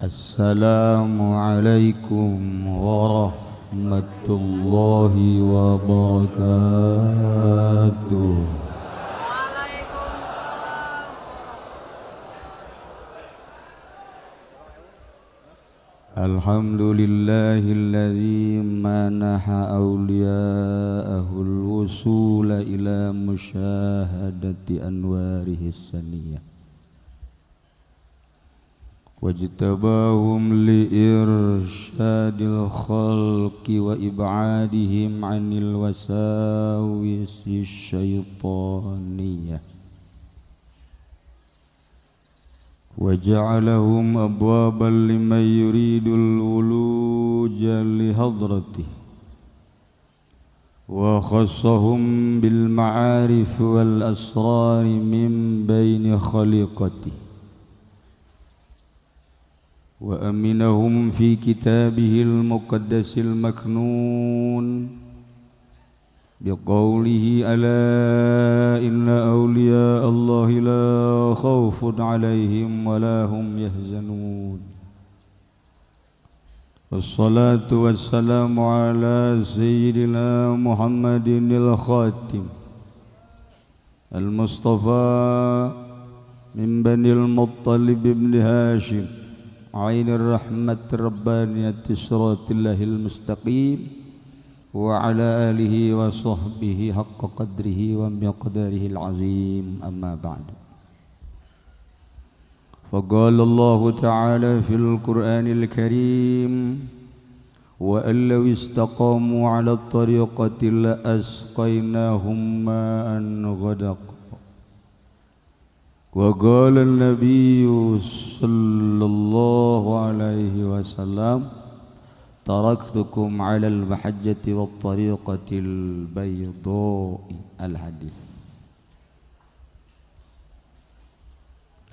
Assalamualaikum warahmatullahi wabarakatuh. Waalaikumsalam. Alhamdulillahilladzi manaha awliya'ahu al-wusula ila musyahadati anwarihi saniyah wajtabahum liirsyadil khalqi wa ib'adihim 'anil wasawisi syaitaniyah waja'alahum abwaban liman yuridul wuluja lihadratihi wa khassahum bil ma'arif wal asrar min baini khaliqatihi wa aminahum fi kitabihil muqaddasil maknun biqawlihi ala inna awliya Allahi la khawfun alaihim wa la hum yahzanun. Wassalatu wassalamu ala sayyidina Muhammadinil khatim al-Mustafa min banil Muttalib ibn Hashim ainir rahmat rabbaniyati siratal mustaqim wa ala alihi wa sahbihi haqqa qadrihi wa miqdarihi al-azim. Amma ba'du. Faqala Allah ta'ala fil Qur'anil Karim wa an law istaqamu ala at-tariqati la asqaynahum ma'an ghadaqa. Wa qala an-nabiyyu sallallahu alaihi wasallam taraktukum 'ala al-mahajjati wat-tariqatil bayda'i. Al-hadis.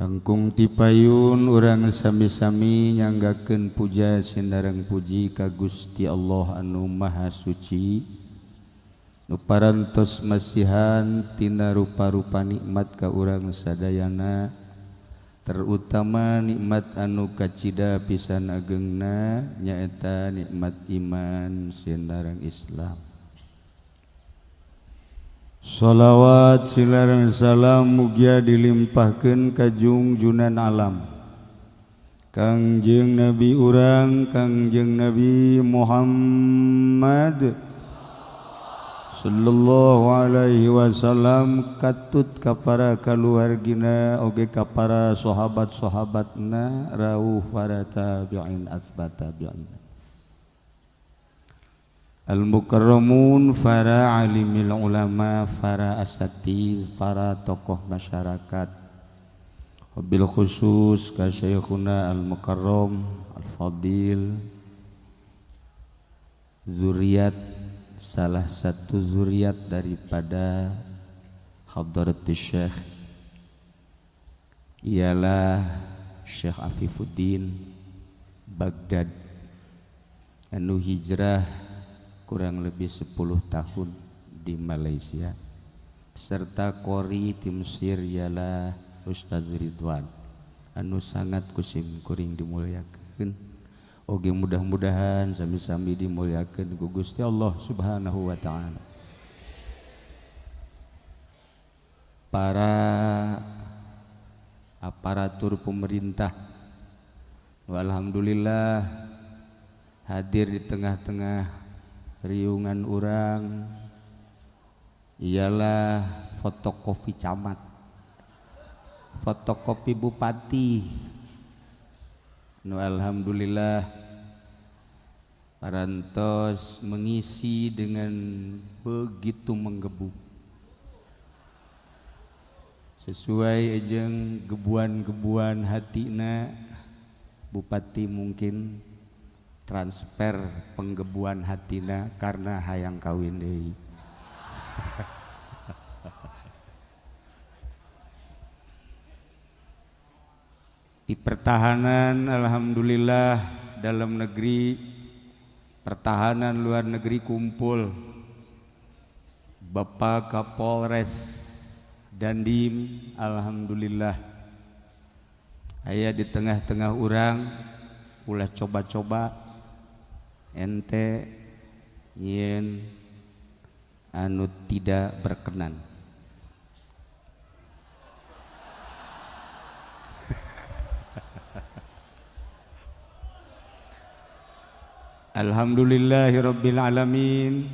Langkung tipayun urang sami-sami nyanggakeun puja sinareng puji ka Gusti Allah anu Maha Suci nu parantos masihan tina rupa-rupa nikmat ka urang sadayana, terutama nikmat anu kacida pisan agengna nyaeta nikmat iman sinareng Islam. Shalawat silareng salam mugia dilimpahkeun ka jungjunan alam Kangjeng Nabi urang Kangjeng Nabi Muhammad sallallahu alaihi wasallam katut ka para kaluargina oge ka para sahabat-sahabatna rauh para tabi'in asbat tabi'in al-mukarramun para alimil ulama para asatiz para tokoh masyarakat wabil khusus ka syekhuna al-mukarram al-fadil zuriat salah satu zuriat daripada Hadratus Syekh ialah Syekh Afifuddin Baghdad anu hijrah kurang lebih 10 tahun di Malaysia serta qori di Mesir ialah Ustaz Ridwan anu sangat kusim kuring dimuliakeun oge mudah-mudahan sami-sami dimuliakeun ku Gusti Allah Subhanahu wa ta'ala. Para aparatur pemerintah alhamdulillah hadir di tengah-tengah riungan urang ialah fotokopi camat, fotokopi bupati nu alhamdulillah parantos mengisi dengan begitu menggebu sesuai jeung gebuan-gebuan hatina. Bupati mungkin transfer penggebuan hatina karena hayang kawin deui. Di pertahanan alhamdulillah dalam negeri, pertahanan luar negeri kumpul. Bapak Kapolres Dandim alhamdulillah aya di tengah-tengah urang. Ulah coba-coba ente yen anu tidak berkenan. Alhamdulillahirabbil alamin.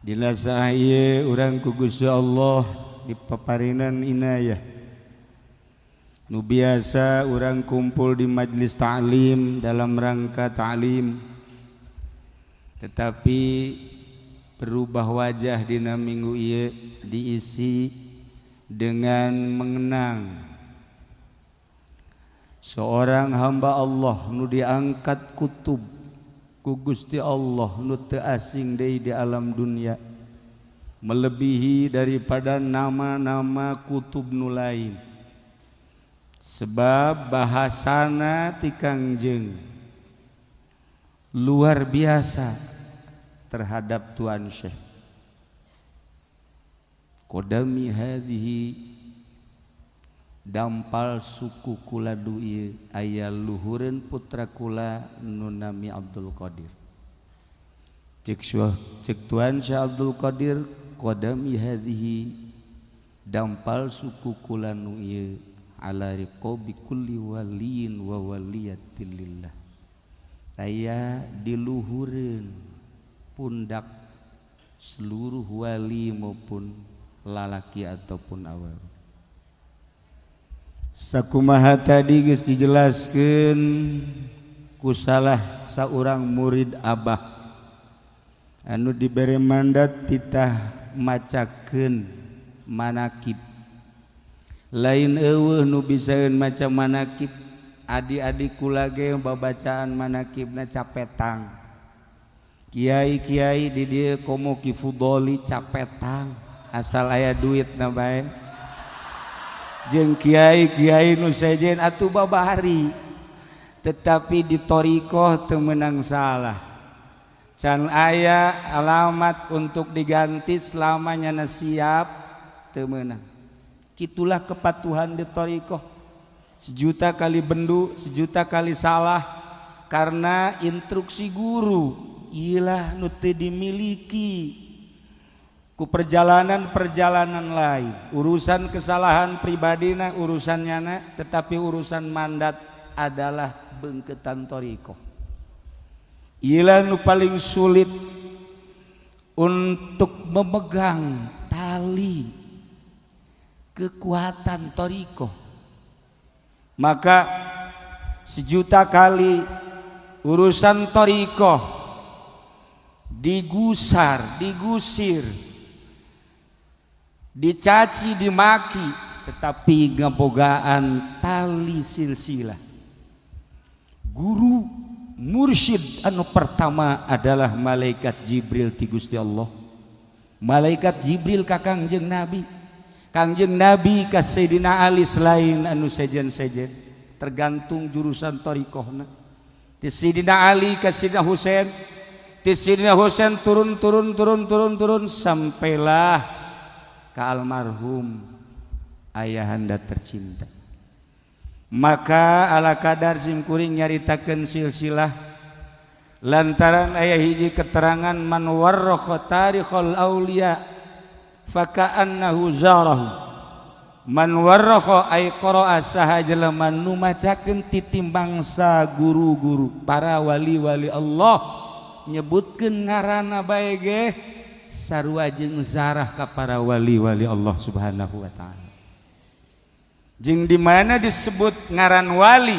Dina saha ieu urang ku Gusti Allah dipaparinan inayah. Nu biasa urang kumpul di majlis ta'lim dalam rangka ta'lim, tetapi berubah wajah dina minggu ieu diisi dengan mengenang seorang hamba Allah nu diangkat kutub ku Gusti Allah nu teu asing deui di alam dunia, melebihi daripada nama-nama kutub nu lain. Sebab bahasana ti Kangjeng luar biasa terhadap Tuan Syekh. Qadami hadhihi dampal suku kula du ieu aya luhureun putra kula nu nami Abdul Qadir. Cek Tuan Syekh Abdul Qadir, qadami hadhihi dampal suku kula nu ieu ala riqabi kulli waliyin wa waliyatin lillah. Aya diluhureun pundak seluruh wali maupun lalaki ataupun awewe. Sakumaha tadi geus dijelaskeun ku salah saurang murid abah anu dibere mandat titah macakeun manakib. Lain eueuh nu bisaeun maca manakib, adi-adi kula ge babacaan manakibna capetang. Kiai-kiai di dieu komo Ki Fudoli capetang, asal aya duitna bae. Jeung kiai-kiai nu sejen atuh babari, tetapi di thariqah teu meunang salah. Can aya alamat untuk diganti selamanya na siap teu meunang. Kitulah kepatuhan di thariqah. Sejuta kali bendu, sejuta kali salah, karena instruksi guru ilah nu teu dimiliki ku perjalanan-perjalanan lain. Urusan kesalahan pribadina urusan nyana, tetapi urusan mandat adalah bengketan thariqah. Ilah nu paling sulit untuk memegang tali kekuatan thariqah. Maka sejuta kali urusan thariqah digusar, digusir, dicaci, dimaki, tetapi ngabogaan tali silsilah. Guru mursyid anu pertama adalah malaikat Jibril ti Gusti Allah. Malaikat Jibril ka Kangjeng Nabi, Kangjeng Nabi ka Sayyidina Ali selain anu sejen-sejen, tergantung jurusan thariqahna. Ti Sayyidina Ali ka Sayyidina Husain, ti Sayyidina Husain turun turun turun turun turun sampailah ka almarhum ayahanda tercinta. Maka ala kadar simkuring nyaritakeun silsilah lantaran aya hiji keterangan man warraqa tarikhal auliya faka'annahu zarahu. Man warraqa ay qara'a saha jelema nu macakeun titimbangsa guru-guru para wali-wali Allah, nyebutkeun ngaranna bae ge sarua jeung zarah ka para wali-wali Allah Subhanahu wa taala. Jeung di mana disebut ngaran wali,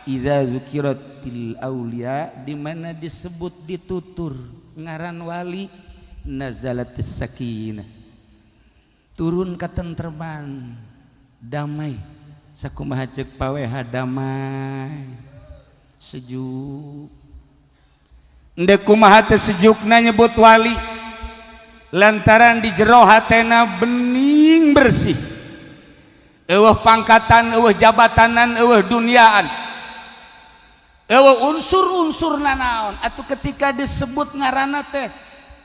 idza dzukiratil auliya, di mana disebut ditutur ngaran wali, nazalatis sakinah, turun katentreman, damai. Sakumaha ceuk paweha damai, sejuk. Endek kumaha teh sejukna nyebut wali, lantaran di jero hatena bening bersih, eueuh pangkatan, eueuh jabatanan, eueuh duniaan, eueuh unsur-unsur nanaon. Atuh ketika disebut ngaranna teh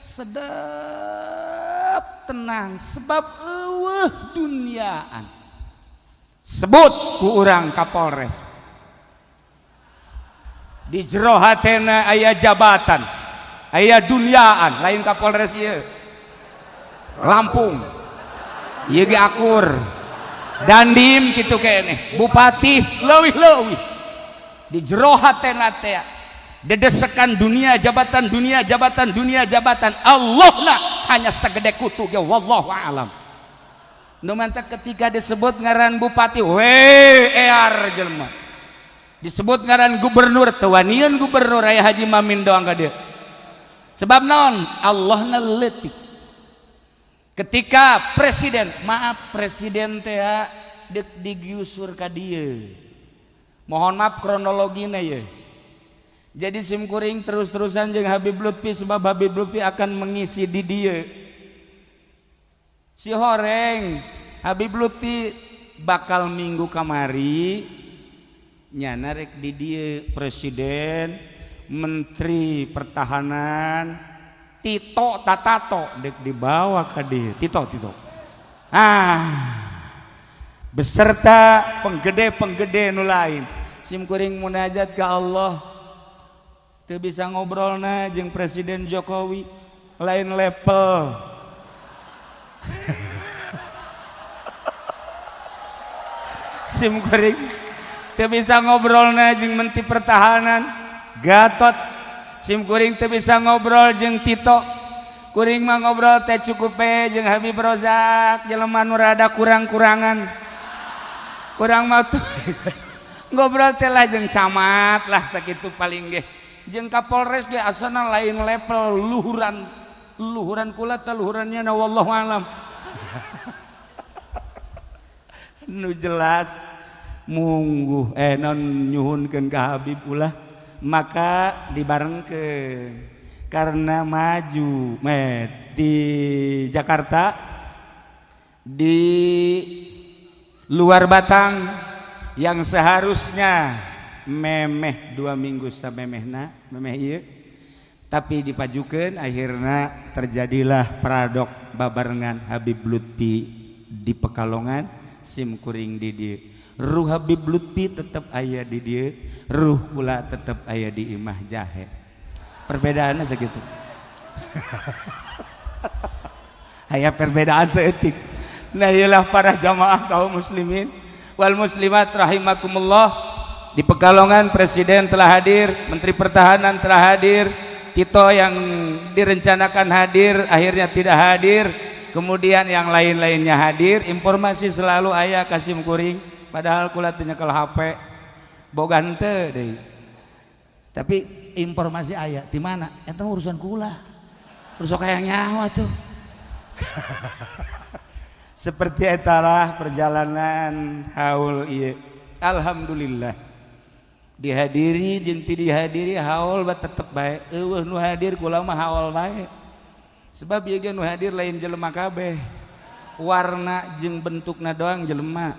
sedap, tenang, sebab eueuh duniaan. Sebut ku urang Kapolres, Di jero hatena aya jabatan, aya duniaan, lain Kapolres ieu. Lampung. Ieu ge akur. Dandim kitu keneh, bupati leuwih-leuwih. Di jero hatena teh dedesekan dunia, jabatan dunia, jabatan dunia, jabatan Allah lah hanya segede kutu ge wallahu alam. Nu mantak ketika disebut ngaran bupati, we ear jelema. Disebut ngaran gubernur, teu wanian gubernur aya Haji Mamin doang ka dieu. Sebab naon? Allahna leutik. Ketika presiden, maaf presiden teh deuk digiusur ka dieu. Mohon maaf kronologina ye. Jadi simkuring terus-terusan jeung Habib Lutfi sebab Habib Lutfi akan mengisi di dieu. Si horeng Habib Lutfi bakal minggu kamari nyana rek di dieu presiden, menteri pertahanan Tito Tatato dek dibawa ka dieu. Tito Tito. Ah. Beserta penggede-penggede nu lain. Simkuring munajat ka Allah teu bisa ngobrolna jeung Presiden Jokowi lain level. Simkuring teu bisa ngobrolna jeung Menteri Pertahanan Gatot. Simkuring teu bisa ngobrol jeung Tito. Kuring mah ngobrol teh cukup we jeung Habib Rozak, jelema nu rada kurang-kurangan. Kurang mah tuh ngobrol teh lah jeung camat lah sakitu paling ge. Jeung Kapolres ge asana lain level luhuran. Luhuran kula teh luhurannya na wallahu alam. Nu jelas mungguh non nyuhunkeun ka Habib ulah maka dibarengkeun karena maju di Jakarta di luar Batang yang seharusnya memeh 2 minggu samemehna memeh ieu tapi dipajukeun akhirna terjadilah paradok babarengan Habib Lutfi di Pekalongan simkuring di dieu. Ruh Habib Lutfi tetap aya di dieu, ruh kula tetap aya di Imah Jahe. Perbedaannya segitu. Aya perbedaan seetik. Nah iyalah para jamaah kaum muslimin wal muslimat rahimakumullah. Di Pekalongan presiden telah hadir, menteri pertahanan telah hadir, Tito yang direncanakan hadir akhirnya tidak hadir, kemudian yang lain-lainnya hadir. Informasi selalu aya ka simkuring, padahal kula teu nyekel HP boga henteu deui. Tapi informasi aya di mana? Eta urusan kula. Urusan kayak nyawa tuh. Seperti etalah perjalanan haul ieu. Alhamdulillah. Dihadiri jeung teu dihadiri haul bae tetep bae. Eueuh nu hadir kula mah haul bae. Sebab ieu ge nu hadir lain jelema kabeh. Warna jeung bentukna doang jelema.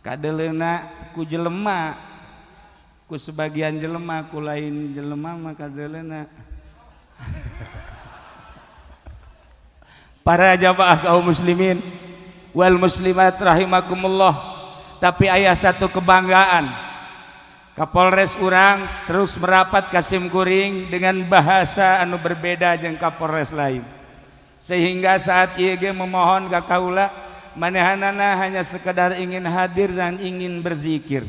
Kadeleuna ku jelema, ku sebagian jelema, ku lain jelema mah kadeleuna. Para jamaah kaum muslimin wal muslimat rahimakumullah. Tapi aya satu kebanggaan. Kapolres urang terus merapat ka simkuring dengan bahasa anu berbeda jeung Kapolres lain. Sehingga saat ieu ge memohon ka kaula, manehanana hanya sekedar ingin hadir dan ingin berzikir.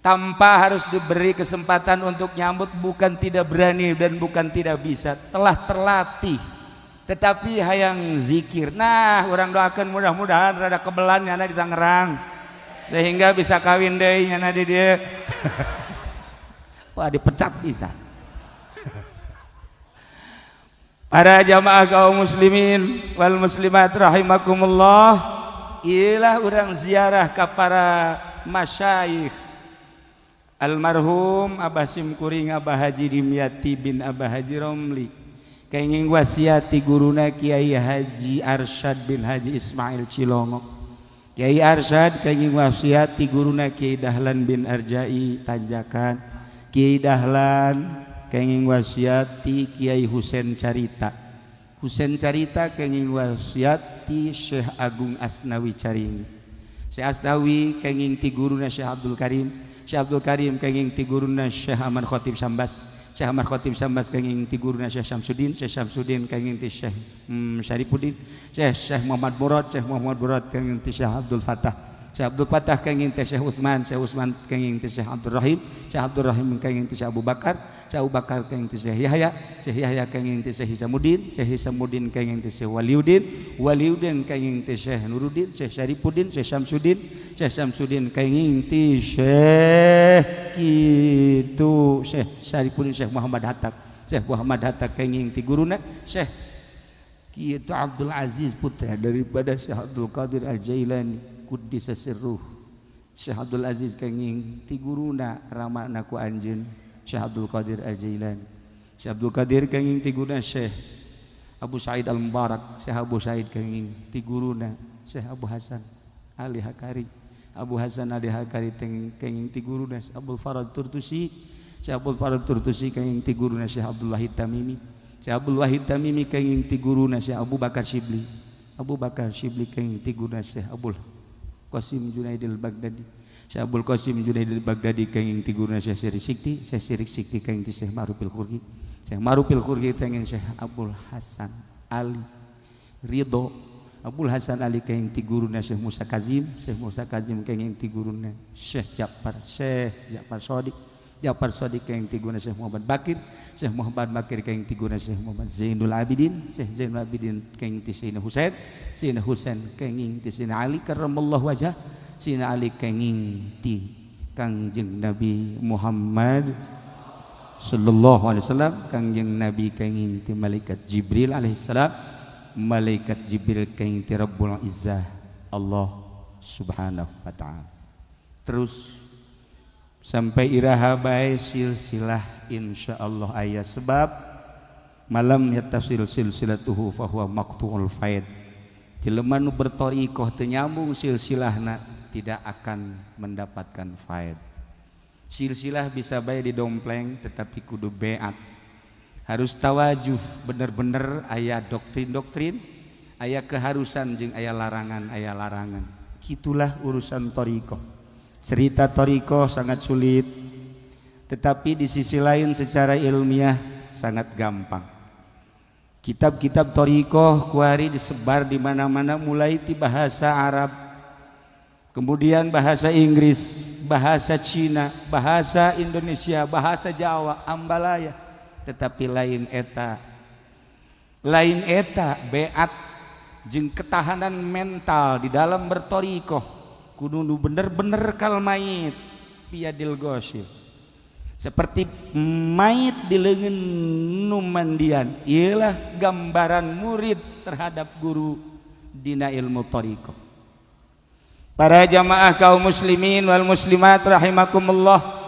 Tanpa harus diberi kesempatan untuk nyambut, bukan tidak berani dan bukan tidak bisa, telah terlatih. Tetapi hayang zikir. Nah, urang doakan mudah-mudahan rada kebelan nyana di Tangerang. Sehingga bisa kawin deui nyana di dieu. Wah, dipecat bisa. Para jamaah kaum muslimin wal muslimat rahimakumullah, iyalah urang ziarah ka para masyayikh. Almarhum Abah Simkuring Abah Haji Dimyati bin Abah Haji Romli. Kenging wasiati guruna Kiai Haji Arsyad bin Haji Ismail Cilongok. Kiai Arsyad kenging wasiati guruna Kiai Dahlan bin Arjai Tanjakan. Kiai Dahlan kenging wasiati Kiai Husein Carita. Husein Carita kenging wasiati Syekh Agung Asnawi Caringi. Syekh Asnawi kenging ti guruna Syekh Abdul Karim. Syekh Abdul Karim kenging ti guruna Syekh Ahmad Khatib Sambas. Syekh Ahmad Khatib Sambas kenging ti guruna Syekh Syamsuddin. Syekh Syamsuddin kenging ti Syekh Syarifuddin. Syekh Syekh Muhammad Murad. Syekh Muhammad Murad kenging ti Syekh Abdul Fatah. Syekh Abdul Fatah kenging ti Syekh Utsman. Syekh Utsman kenging ti Syekh Abdul Rahim. Syekh Abdul Rahim kenging ti Syekh Abu Bakar. Syekh Abu Bakar kenging ti Syekh Yahya. Syekh Yahya kenging ti Syekh Hisamuddin. Syekh Hisamuddin kenging ti Syekh Waliuddin. Waliuddin kenging ti Syekh Nuruddin. Syekh Syarifuddin. Syekh Syamsuddin. Syekh Syamsuddin kenging ti Syekh kitu Syekh Syarifuddin Syekh Muhammad Hatta. Syekh Muhammad Hatta kenging ti guruna Syekh kitu Abdul Aziz, putra daripada Syekh Abdul Qadir Al-Jailani Quddisa sirruh. Syekh Abdul Aziz kenging ti guruna ramana ku anjeun Syekh Abdul Qadir Al-Jailani. Syekh Abdul Qadir kenging ti guruna Syekh Abu Said Al-Mubarak. Syekh Abu Said kenging ti guruna Syekh Abu Hasan Ali Hakari. Abu Hasan Ali Hakari kenging ti guruna Syekh Abdul Farad Turtusi. Syekh Abdul Farad Turtusi kenging ti guruna Syekh Abdul Wahid Tamimi. Syekh Abdul Wahid Tamimi kenging ti guruna Syekh Abu Bakar Shibli. Abu Bakar Shibli kenging ti guruna Syekh Abul Qasim Junaidil Baghdadi. Syekh Abul Qasim Junaidil Baghdadi kenging ti guruna Syekh Siri Sikti. Syekh Siri Sikti kenging ti Syekh Ma'rufil Khurgi. Syekh Ma'rufil Khurgi kenging Syekh Abul Hasan Ali Ridho. Abul Hasan Ali kenging ti guruna Syekh Musa Kazim. Syekh Musa Kazim kenging ti guruna Syekh Ja'far. Syekh Ja'far Shadiq. Ja'far Shadiq kenging ti guruna Syekh Muhammad Bakir. Syekh Muhammad Bakir kenging ti guruna Syekh Muhammad Zainul Abidin. Syekh Zainul Abidin kenging ti Sayyidina Husain. Sayyidina Husain kenging ti Sayyidina Ali karramallahu wajhah. Sayyidina Ali kenging ti Kangjeng Nabi Muhammad sallallahu alaihi wasallam. Kangjeng Nabi kenging ti malaikat Jibril alaihissalam. Malaikat Jibril kenging ti Rabbul Izzah Allah subhanahu wa ta'ala. Terus sampai iraha bae silsilah insyaallah aya, sebab malam yattasil silsilatuhu fahuwa maqtu'ul faid. Jelema nu berthariqah teu nyambung silsilahna tidak akan mendapatkan faid. Silsilah bisa bae didompleng tetapi kudu beat. Harus tawajuh bener-bener aya doktrin-doktrin, aya keharusan jeung aya larangan, aya larangan. Gitulah urusan thariqah. Cerita thariqah sangat sulit, tetapi di sisi lain secara ilmiah sangat gampang. Kitab-kitab thariqah kuari disebar di mana-mana, mulai di bahasa Arab, kemudian bahasa Inggris, bahasa Cina, bahasa Indonesia, bahasa Jawa, ambalaya. Tetapi lain eta, lain eta beat jeung ketahanan mental di dalam berthariqah kudu nu bener-bener kal mayit biyadil ghasil, seperti mayit di leungeun nu mandian. Iyalah gambaran murid terhadap guru dina ilmu thariqah. Para jamaah kaum muslimin wal muslimat rahimakumullah,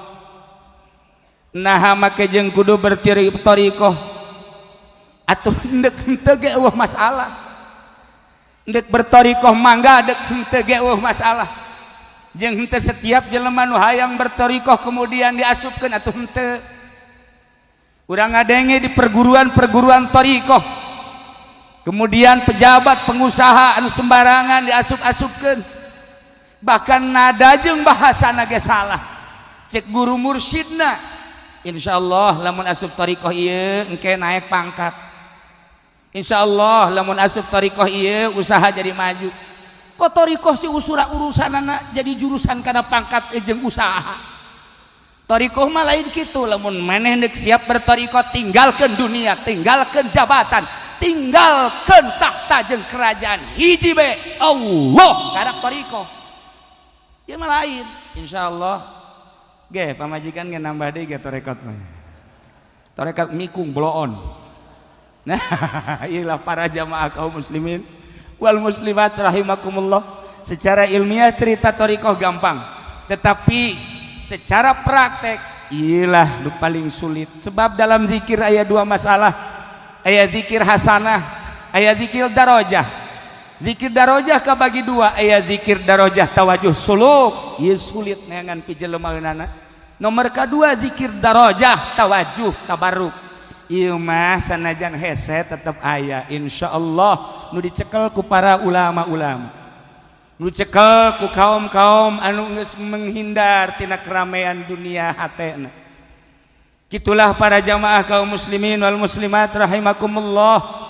nah make jeung kudu berthariqah atuh ndek henteu ge eueuh masalah. Ndek berthariqah mangga, dek henteu ge eueuh masalah. Jeung henteu setiap jelema nu hayang berthariqah kemudian diasupkeun atuh henteu. Urang ngadenge di perguruan-perguruan thariqah, kemudian pejabat pengusaha anu sembarangan diasup-asupkeun, bahkan nada jeung bahasana ge salah. Cek guru mursyidna, insyaallah lamun asup thariqah ieu engke naik pangkat, insyaallah lamun asup thariqah ieu usaha jadi maju. Kok thariqah si usura urusanana jadi jurusan kana pangkat jeung usaha? Thariqah mah lain kitu. Lamun maneh deuk siap berthariqah, tinggalkeun dunia, tinggalkeun jabatan, tinggalkeun tahta jeung kerajaan, hiji be Allah karak thariqah. Ieu mah lain. Insyaallah ge pamajikan ge nambah deui ge tarekat mah. Tarekat mikung bloon. Nah, iyalah para jamaah kaum muslimin wal muslimat rahimakumullah. Secara ilmiah cerita thariqah gampang, tetapi secara praktek iyalah nu paling sulit. Sebab dalam zikir aya dua masalah. Aya zikir hasanah, aya zikir darajah. Zikir darajah kabagi dua, aya zikir darajah tawajuh suluk, ieu sulit neangan pi jelema. Nomor kedua zikir darajah tawajuh tabarruk. Ieu mah sanajan hese tetep aya insyaallah nu dicekel ku para ulama-ulama. Nu cekel ku kaum-kaum anu geus menghindar tina keramaian dunia hatena. Gitulah para jamaah kaum muslimin wal muslimat rahimakumullah.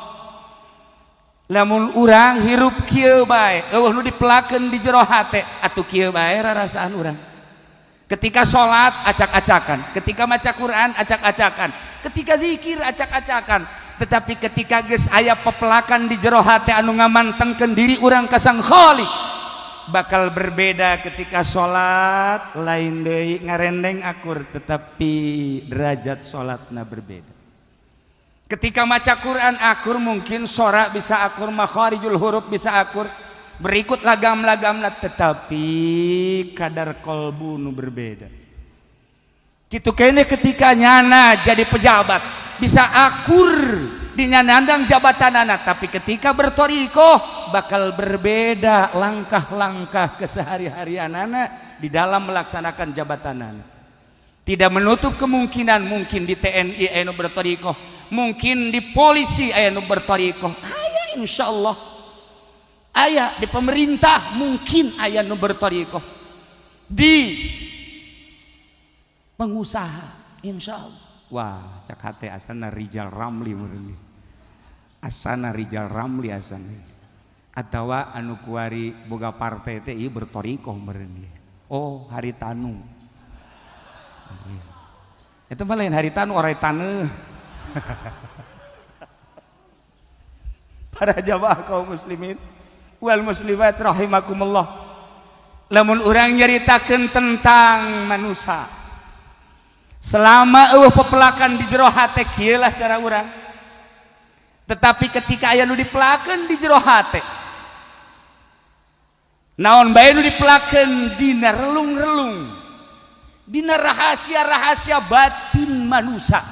Lamun urang hirup kieu bae, euweuh nu dipelakeun di jero hate, atuh kieu bae rarasaan urang. Ketika salat acak-acakan, ketika maca Quran acak-acakan, ketika zikir acak-acakan. Tetapi ketika geus aya pepelakan di jero hate anu ngamantengkeun diri urang ka Sang Khalik, bakal berbeda. Ketika salat lain deui, ngarendeng akur, tetapi derajat salatna berbeda. Ketika maca Quran akur, mungkin sora bisa akur, makharijul huruf bisa akur, berikut lagam-lagamna, tetapi kadar kolbu nu berbeda. Gitu kene ketika nyana jadi pejabat, bisa akur di nyanandang jabatan anak, tapi ketika bertorikoh bakal berbeda langkah-langkah kesehari-harian anak di dalam melaksanakan jabatan anak. Tidak menutup kemungkinan mungkin di TNI anu bertorikoh, mungkin di polisi anu bertorikoh, aya, insya Allah aya. Di pemerintah mungkin aya nu bertorikoh, di pengusaha insya Allah. Wah, cak hate asana Rijal Ramli meureun, asana Rijal Ramli, asana atawa anu kuari boga partai teh ieu bertorikoh meureun. Oh, Haritanu itu mah lain Haritanu, orai taneuh. Para jamaah kaum muslimin wal muslimat rahimakumullah, lamun urang nyaritakeun tentang manusia selama euweuh pepelakan di jero hate, kieu lah cara urang. Tetapi ketika aya nu dipelakeun di jero hate, naon bae nu dipelakeun dina relung-relung, dina rahasia-rahasia batin manusia,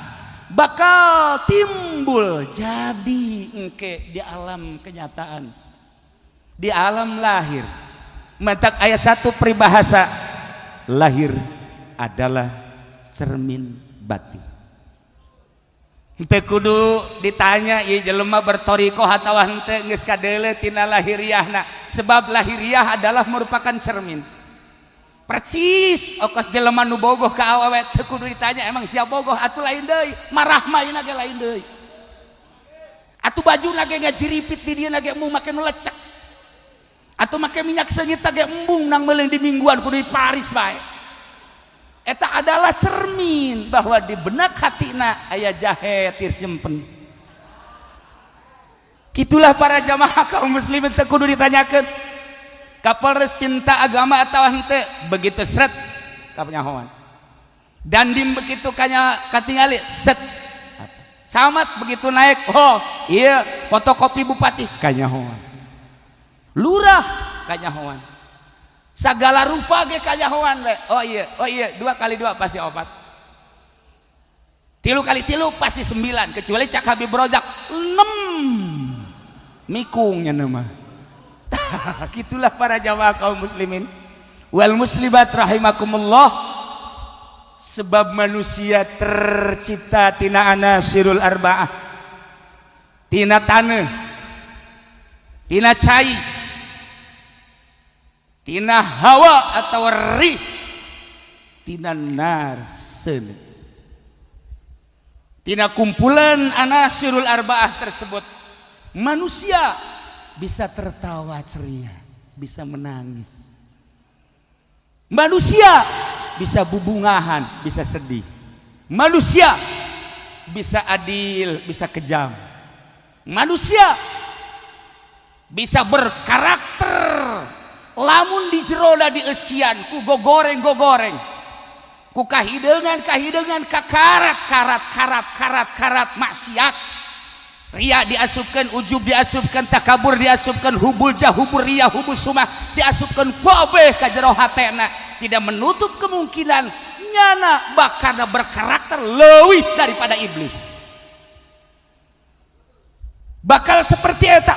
bakal timbul jadi engke di alam kenyataan, di alam lahir. Matak aya satu peribahasa, lahir adalah cermin batin. Henteu kudu ditanya ieu jelema bertorikoh atawa henteu, geus kadeuleu tina lahiriahna, sebab lahiriah adalah merupakan cermin percis. Okos jelema nu bogoh ka awewe, teu kudu ditanya emang siap bogoh atuh lain deui, marah mah ge lain deui atuh, baju ge ngajiripit di dieu ge embung make nu lecek atuh, make minyak seungit ge embung nang meuleung di mingguan kudu di Paris bae. Eta adalah cermin bahwa di benak hatina aya jahe tir simpen. Gitulah para jamaah kaum muslimin, teu kudu ditanyakeun Kapolres cinta agama atau henteu, begitu seret kapenyahoan dandim, begitu kanya katingali set, camat begitu naik, oh iya fotokopi bupati kanyahoan, lurah kanyahoan, segala rupa ge kanyahoan we. Oh iya, oh iya, 2 kali 2 pasti 4, 3 kali 3 pasti 9, kecuali cak Habib Rozak 6, mikungnya nama. Gitulah para jamaah kaum muslimin wal muslimat rahimakumullah, sebab manusia tercipta tina anasirul arba'ah, tina tanah, tina cai, tina hawa atau rih, tina nar seuneu. Tina kumpulan anasirul arba'ah tersebut manusia bisa tertawa ceria, bisa menangis. Manusia bisa bubungahan, bisa sedih. Manusia bisa adil, bisa kejam. Manusia bisa berkarakter lamun di jerona dieusian ku gogoreng-gogoreng, ku kahideungan-kahideungan, kakarat karat karat karat karat maksiat. Ria diasupkan, ujub diasupkan, takabur diasupkan, hubul jah, hubur ria, hubul sumah diasupkan kabeh ka jero hatena. Tidak menutup kemungkinan nyana bakal berkarakter leuwih daripada iblis, bakal seperti eta.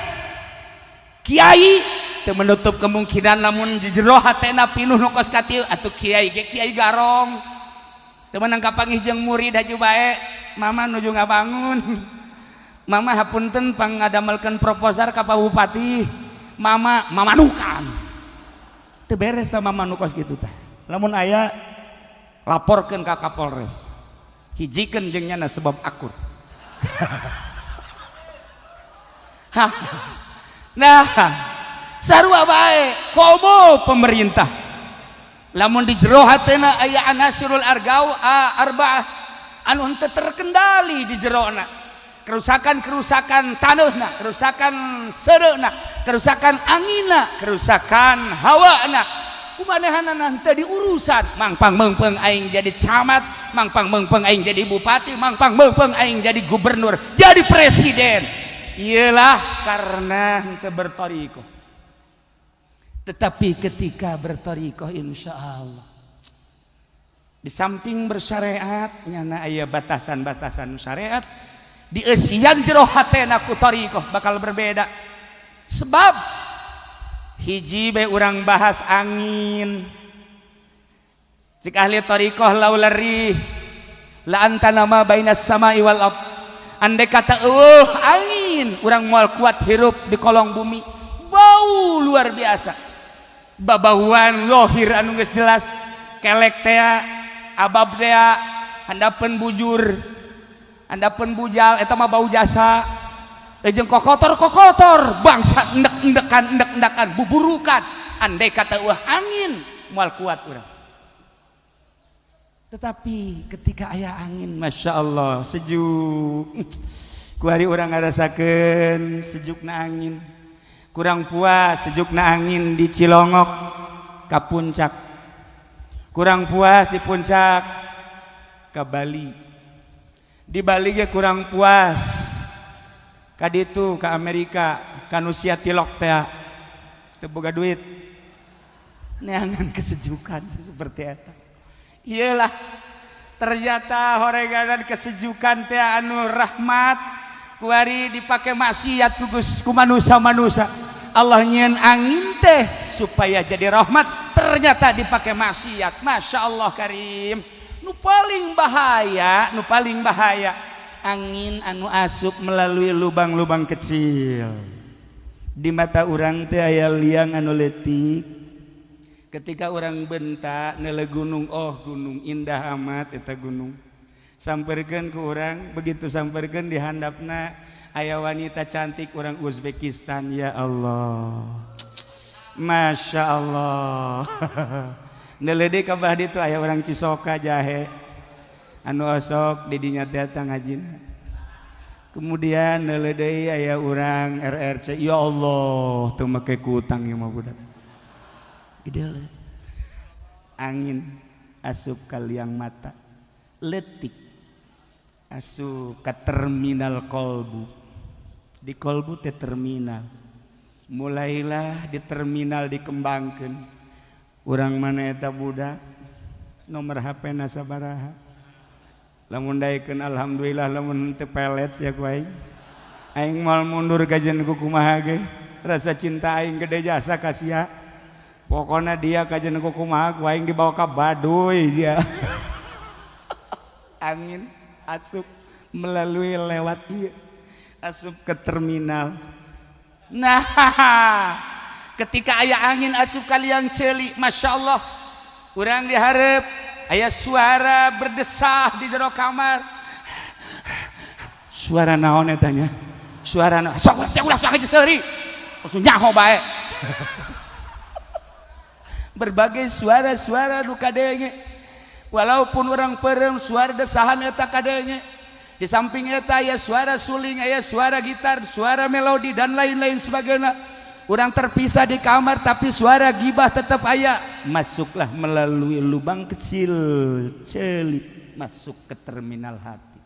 Kiai teu menutup kemungkinan lamun di jero hatena pinuh nu kos katil atuh kiai ge kiai garong, teu meunang kapanggih jeung murid haju bae, "Mama nuju ngabangun, mama hapunten pangadamelkeun proposal ka Pak Bupati, mama mamanukan." Teu beres tah mama nu kos kitu tah. Lamun aya laporkeun ka Kapolres. Hijikeun jeung nyana sebab akur. Nah, sarua bae komo pemerintah. Lamun di jero hatena aya anasirul argau arbaah anu henteu terkendali di jerona. Kerusakan-kerusakan taneuhna, kerusakan seureuna, kerusakan anginna, kerusakan hawana. Kumanehanana henteu diurusan. Mangpang meungpeung aing jadi camat, mangpang meungpeung aing jadi bupati, mangpang meungpeung aing jadi gubernur, jadi presiden. Iyalah karena henteu berthariqah. Tetapi ketika berthariqah insya Allah di samping bersyariat nyana aya batasan-batasan syariat dieusian jero hatena ku thariqah bakal berbeda. Sebab hiji bae urang bahas angin. Cik ahli thariqah laula rih la antana ma bainas sama'i wal ard. Andai kata eueuh angin urang moal kuat hirup di kolong bumi. Bau luar biasa. Babauan lohir anu geus jelas kelek tea abab tea handapeun bujur handapeun bujal eta mah bau jasa jeung kokotor-kokotor bangsa endek-endekan endek-endekan buburukan. Andai kata eueuh angin moal kuat urang. Tetapi ketika aya angin Masya Allah sejuk. Kuari urang ngarasakeun sejukna angin. Kurang puas sejukna angin di Cilongok ka puncak. Kurang puas di puncak ka Bali. Di Bali ge kurang puas ka ditu ka Amerika ka nu sia tilok teh teu boga duit. Neangan kesejukan seperti eta. Iyalah ternyata horeganan kesejukan teh anu rahmat kuari dipake maksiat ku ku manusia-manusia. Allah nyieun angin teh supaya jadi rahmat ternyata dipakai maksiat. Masya Allah karim. Nu paling bahaya, nu paling bahaya angin anu asup melalui lubang-lubang kecil. Di mata urang teh aya liang anu leutik. Ketika orang bentak nele gunung, oh gunung indah amat eta gunung. Samperkeun ku urang, begitu samperkeun di handapna aya wanita cantik orang Uzbekistan, ya Allah. Masya Allah. Nele deui ka bah ditu aya orang Cisoka jahe. Anu osok di dinya teh ngajina. Kemudian nele deui aya urang RRC, ya Allah, teu make kutang ieu mah budak. Gede angin asup ka liang mata letik asup ka terminal kolbu. Di kolbu teh terminal. Mulailah di terminal dikembangkeun. Urang mana eta budak nomor HP na sabaraha. Lamun daekeun alhamdulillah, lamun teu pelet sia ku aing. Aing moal mundur kajen ku kumaha ge. Rasa cinta aing gede jasa ka sia. Pokoknya dia kajen ku kumaha ku aing dibawa ka Baduy sia. Angin asup melalui lewat ieu asup ke terminal. Nah, ketika aya angin asup kalian ceuli, Masya Allah, urang diharap aya suara berdesah di jero kamar. Suara naon eta nya? Suara naon? Sok sok ulah sok aja seuri. Langsung nyaho bae. Berbagai suara-suara nu kadenge. Walaupun orang perem suara desahan eta kadenge. Di samping eta aya suara suling, aya suara gitar, suara melodi dan lain-lain sebagainya. Orang terpisah di kamar tapi suara gibah tetap aya. Masuklah melalui lubang kecil, celik masuk ke terminal hati.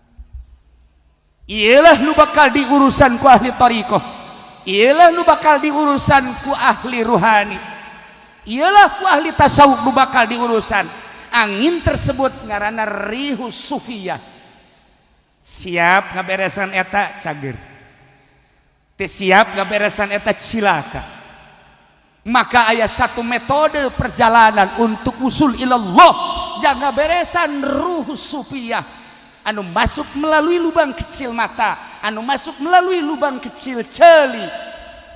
Iyalah nu bakal diurusan ku ahli thariqah. Iyalah nu bakal diurusan ku ahli ruhani. Iyalah ku ahli tasawuf nu bakal diurusan. Angin tersebut ngaranna rihus sufiyah. Siap ngaberesan eta cager, teu siap ngaberesan eta cilaka. Maka aya satu metode perjalanan untuk usul ilallah jangan beresan ruh sufiyah anu masuk melalui lubang kecil mata, anu masuk melalui lubang kecil ceuli.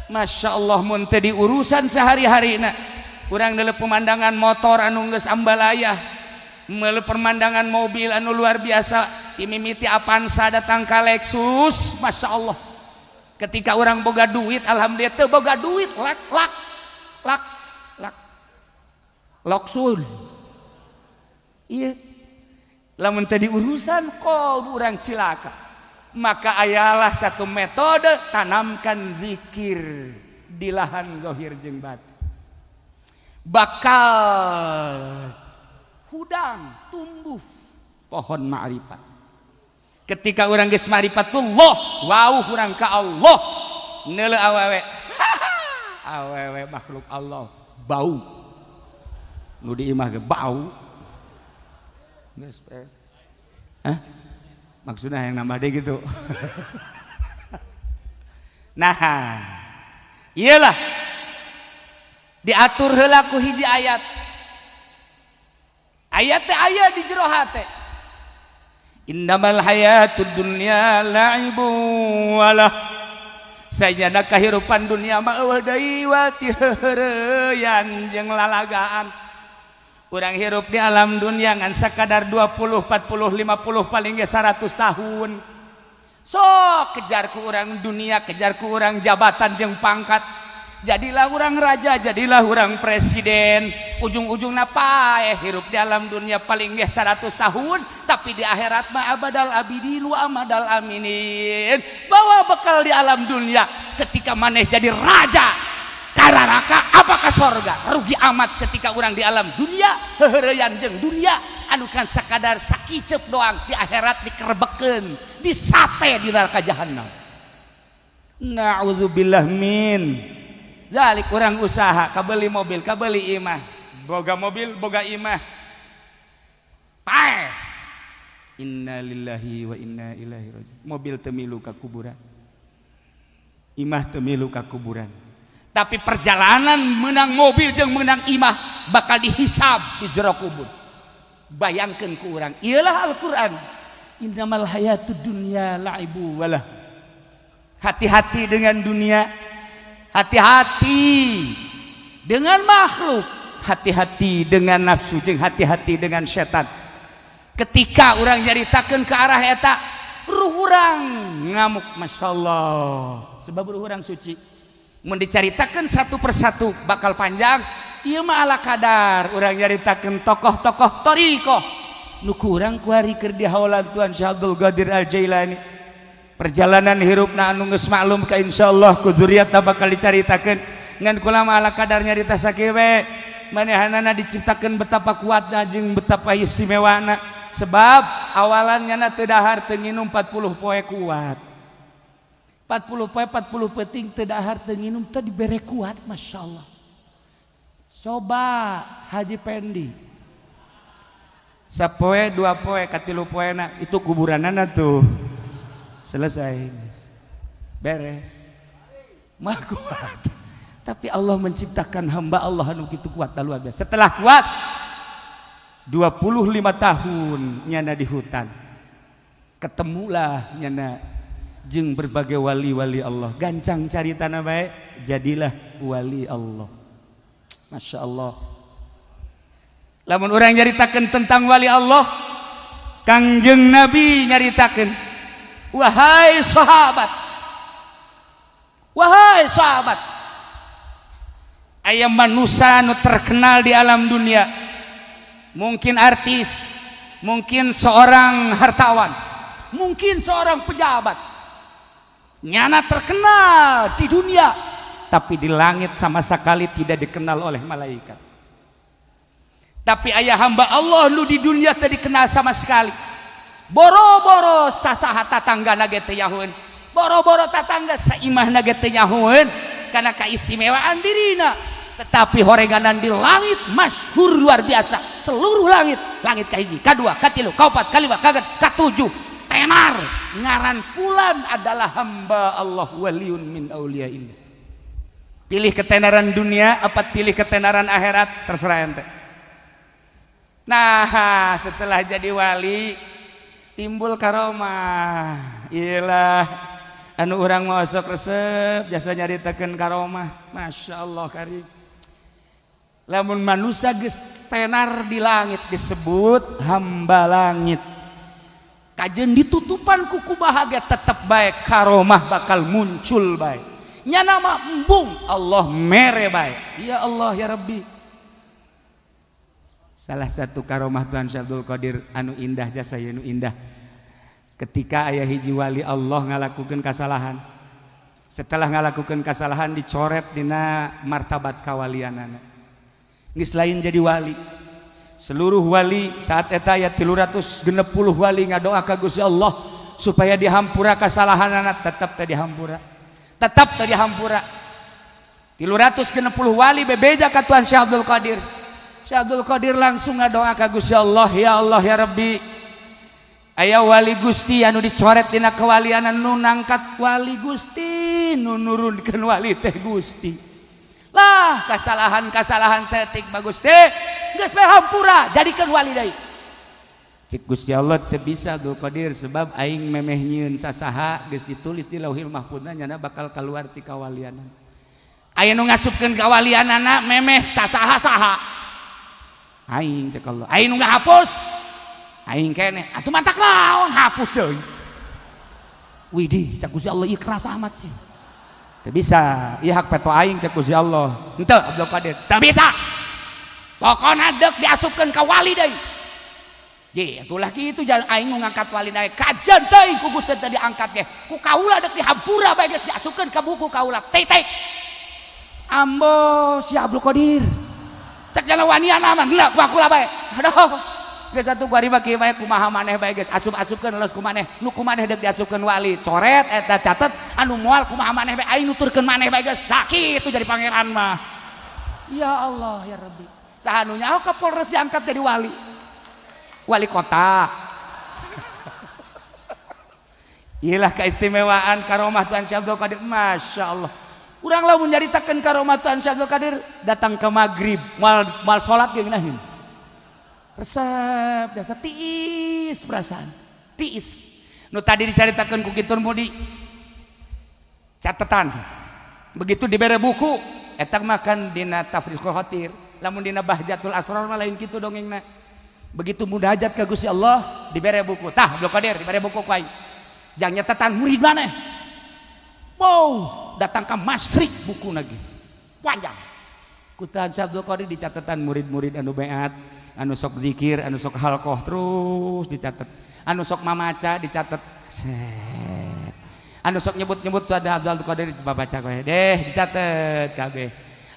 Masya Allah mun teu diurusan sehari-hari na Urang neuleuh pemandangan motor anu geus ambalaya, meuleuh pemandangan mobil anu luar biasa, mimiti Avanza datang ka Lexus, Masya Allah. Ketika orang boga duit, alhamdulillah teu boga duit, lak lak lak lak loksun. Iya, lamun tadi urusan kolbu urang cilaka. Maka ayalah satu metode, tanamkan zikir di lahan zahir jeung batin. Bakal hudang tumbuh pohon ma'rifat. Ketika orang geus ma'rifatullah, wau urang ka Allah, neuleuh awewe. Awewe makhluk Allah, bau. Nu di imah ge bau. Geus hah? Maksudnya yang nambah deh gitu. Nah, iyalah diatur heula ku hiji ayat. Ayat teh aya di jero hate. Innamal hayatud dunya la'ibun walah. Sajana kahirupan dunia mah eueuh deui wa tiheureyan jeung lalagaan. Urang hirup di alam dunia ngan sakadar 20, 40, 50 paling ge 100 tahun. Sok kejar ku urang dunia, kejar ku urang jabatan jeung pangkat. Jadilah orang raja, jadilah orang presiden. Ujung-ujungna paeh hirup di alam dunia paling ge 100 tahun, tapi di akhirat mah abadal abidin wa amadal aminin. Bawa bekal di alam dunia ketika maneh jadi raja kararaka apakah sorga. Rugi amat ketika orang di alam dunia heuheureyan jeung dunia anu kan sakadar sakiceup doang, di akhirat dikerebekeun, disate di neraka jahanam. Na'udzubillah min zalik. Urang usaha kabeli mobil, kabeli imah, boga mobil, boga imah, paeh. Innalillahi wa inna ilaihi rajiun. Mobil teu milu ka kuburan, imah teu milu ka kuburan, tapi perjalanan menang mobil jeung menang imah bakal dihisab di jero kubur. Bayangkeun ku urang, iyalah Al-Qur'an, innamal hayatud dunya la'ibu walah. Hati-hati dengan dunia, hati-hati dengan makhluk, hati-hati dengan nafsu, jeung hati-hati dengan setan. Ketika orang nyaritakeun ke arah eta, ruh urang ngamuk, Masya Allah, sebab ruh urang suci. Mun dicaritakeun satu persatu bakal panjang. Ieu mah ala kadar urang nyaritakeun tokoh-tokoh thoriqoh nu kurang kuari keur di haulan Tuan Syekh Abdul Qadir Al Jailani. Perjalanan hirupna anu geus maklum ka insyaallah ku dzurriatna bakal dicaritakeun. Ngan kula mah ala kadar nyarita sakieu we. Manehanana diciptakeun betapa kuatna jeung betapa istimewana, sebab awalan nyana teu dahar teu nginum 40 poe kuat. 40 poe 40 peuting teu dahar teu nginum teu dibere kuat, Masya Allah. Coba Haji Pendi sapoe dua poe katilu poena itu kuburanana tuh selesai, beres mah kuat. Tapi Allah menciptakan hamba Allah anu kitu kuat luar biasa. Setelah kuat 25 tahun nyana di hutan, ketemulah nyana jeung berbagai wali-wali Allah. Gancang caritana bae, jadilah wali Allah. Masya Allah. Lamun urang nyaritakeun tentang wali Allah, Kangjeng Nabi nyaritakeun, wahai sahabat, wahai sahabat, aya manusia nu terkenal di alam dunia, mungkin artis, mungkin seorang hartawan, mungkin seorang pejabat, nyana terkenal di dunia, tapi di langit sama sekali tidak dikenal oleh malaikat. Tapi aya hamba Allah lu di dunia teu dikenal sama sekali, boro-boro sasaha tatanggana ge teu nyahoeun, boro-boro tatangga saimahna ge teu nyahoeun karena keistimewaan dirina. Tetapi horenganan di langit masyhur luar biasa, seluruh langit, langit kahiji, kadua, katilu, kaopat, kalima, kagenep, katujuh, tenar ngaran fulan adalah hamba Allah, waliun min auliyaillah. Pilih ketenaran dunia apa pilih ketenaran akhirat, terserah ente. Nah, setelah jadi wali timbul karomah. Iyalah anu urang mau sok resep jasa nyaritakeun karomah. Masya Allah karim. Lamun manusia geus tenar di langit disebut hamba langit. Kajen ditutupan ku kumaha ge tetep bae karomah bakal muncul bae. Nya nama embung Allah mere bae. Ya Allah ya Rabbi. Salah satu karomah Tuhan Syekh Abdul Qadir anu indah jasa anu indah. Ketika aya hiji wali Allah ngalakukeun kasalahan. Setelah ngalakukeun kasalahan dicoret dina martabat kawalianana. Geus lain jadi wali. Seluruh wali saat eta aya 360 wali ngadoa ka Gusti Allah supaya dihampura kasalahanana, tetep teh dihampura. Tetep teh dihampura. 360 wali bebeja ka Tuhan Syekh Abdul Qadir. Syekh Abdul Qadir langsung ngadoa ka Gusti Allah, ya Allah ya Rabbi. Aya wali Gusti anu dicoret dina kewalianan, nu nangkat wali Gusti, nu nurunkeun wali teh Gusti. Lah kasalahan-kasalahan setik bagus teh geus bae hampura jadikeun wali deui. Cik Gusti Allah teu bisa Abdul Qadir sebab aing memeh nyieun sasaha geus ditulis di Lauhil Mahfuzna nyana bakal keluar ti kawalianan. Aya nu ngasupkeun kawalianana memeh sasaha saha. Aing cek Allah, aing nu ngahapus aing keneh atuh mantak lawan hapus deui. Widih cek Gusti Allah ieu keras amat sih. Teu bisa, ieu hak peto aing cek Gusti Allah. Henteu Abdul Qadir, teu bisa. Pokona deuk diasupkeun ka wali deui. Ye, atulah kitu jalan aing nu ngangkat wali deui. Kajen teuing ku Gusti teh diangkat ge. Ku kaula deuk dihampura bae geus diasupkeun ka buku kaula. Titik. Ambo si Abdul Qadir. Cek jalan wanian aman, heula ku aku lah bae. Aduh. Geus atuh ku ari mah kieu bae kumaha maneh bae geus asup-asupkeun los ku maneh. Nu ku maneh deuk diasupkeun wali. Coret eta catet anu moal kumaha maneh bae aing nuturkeun maneh bae geus. Tah kitu jadi pangeran mah. Ya Allah ya Rabbi. Saha nu nyaho ka Polres diangkat jadi wali. Wali kota. Iyalah keistimewaan karomah Tuhan Syekh Abdul Qadir. Masya Allah. Urang lamun nyaritakeun karomah Tuhan Syekh Abdul Qadir datang ke maghrib moal moal salat ge ngeunaheun. Resep biasa tiis perasaan tiis nu tadi dicaritakeun ku Kitur Mudi catatan begitu dibere buku eta makan dina Tafriqul Khatir lamun dina Bahjatul Asrar mah lain kitu dongengna. Begitu munajat ka Gusti Allah dibere buku tah Abdul Qadir dibere buku ku aing jang nyatetan murid maneh. Wow, datang ka Masyrik buku lagi panjang ku Tuhan Syekh Abdul Qadir dicatetan murid-murid anu beat anu sok zikir, anu sok halqoh terus dicatat, anu sok mamaca dicatat, set. Anu sok nyebut-nyebut ada Abdul Qadir baca kowe deh dicatat kabeh.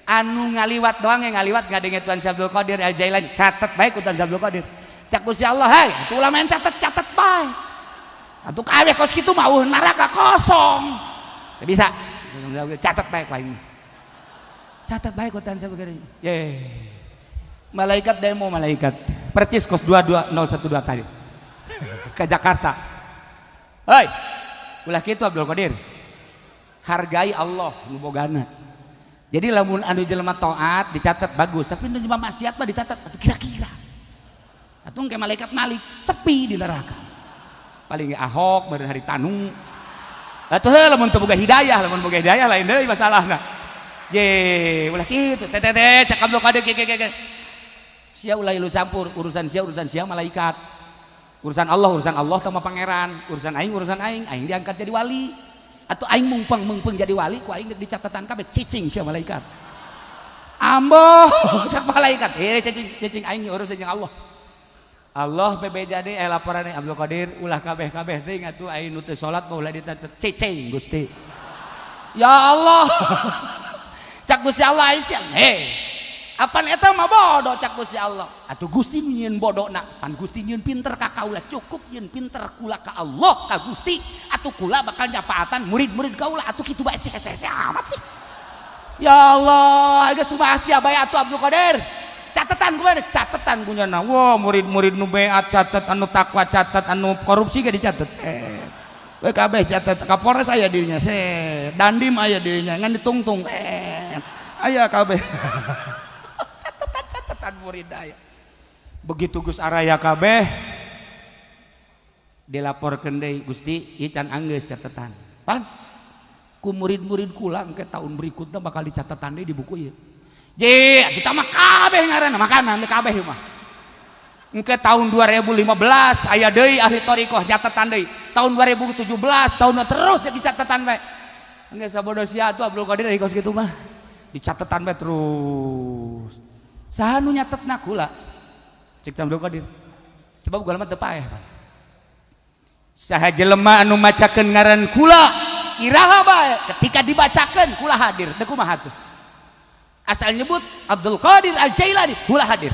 Anu ngaliwat doang yang ngaliwat ngadenge Tuhan Syekh Abdul Qadir Al Jailani catat bae ku Tuhan Syekh Abdul Qadir. Cak Gusti Allah, hei, atuh ulah main catet-catet bae. Atuh kabeh kos kitu mah eueuh neraka kosong. Teu bisa. Catat bae ku aing. Catat bae ku Tuhan Syekh Abdul Qadir. Ye. Malaikat demo malaikat percis kos 22012 tadi ke Jakarta. Hei, ulah kitu Abdul Qadir, hargai Allah nu bogana. Jadi lamun anu jelema taat dicatat bagus, tapi nu jelema maksiat mah dicatat atuh kira-kira atuh ke malaikat Malik sepi di neraka paling Ahok beureun hari tanu atuh heuh lamun teu boga hidayah, lamun boga hidayah lain deui masalahna. Ye, ulah kitu teh teh teh cak Abdul Qadir kieu kieu. Sia ulah ilu sampur, urusan sia urusan sia malaikat. Urusan Allah urusan Allah sama pangeran, urusan aing urusan aing, aing diangkat jadi wali. Atau aing mungpeng-mungpeng jadi wali ku aing di catatan kabeh cicing sia malaikat. Ambo cak malaikat, eh cicing cicing aing urusan jeung Allah. Allah bebeja deui laporan Abdul Qadir ulah kabeh-kabeh teuing atuh aing nu teu salat mah ulah dicatet cicing Gusti. Ya Allah. Cak Gusti Allah aing sia. Hei. Apan eta mah bodoh cak Gusti Allah. Atuh Gusti nu nyieun bodona, pan Gusti nyieun pinter ka kaula, cukup nyieun pinter kula ka Allah ka Gusti. Atuh kula bakal nyapaatan murid-murid kaula atuh kitu bae sih hese amat sih. Ya Allah, geus kumaha sia bae atuh Abdul Qadir. Catatan kumaha catatan kunyana. Wah, murid-murid nu beat catat, anu takwa catat, anu korupsi ge dicatet. We kabeh catat, Kapolres aya dirinya, set. Dandim aya dirinya, ngan ditungtung. Aya kabeh. Catatan murid aya. Begitu Gus araya kabeh dilaporkeun deui Gusti, ieu can anggeus catatan. Pan ku murid-murid kula ke tahun berikutnya bakal dicatetan deui di buku ieu. Je, kita mah kabeh ngaranna makanan kabeh mah. Engke tahun 2015 aya deui ahli thariqah catatan deui. Tahun 2017 tahun terus jadi catatan bae. Engke sabodo sia atuh Abdul Qadir kos kitu mah. Dicatetan bae terus. Saha nu nyatetna kula? Cek Abdul Qadir. Sebab kula mah teu paeh. Saha jelema anu macakeun ngaran kula iraha bae ketika dibacakeun kula hadir. Teu kumaha tuh? Asal nyebut Abdul Qadir Al Jailani kula hadir.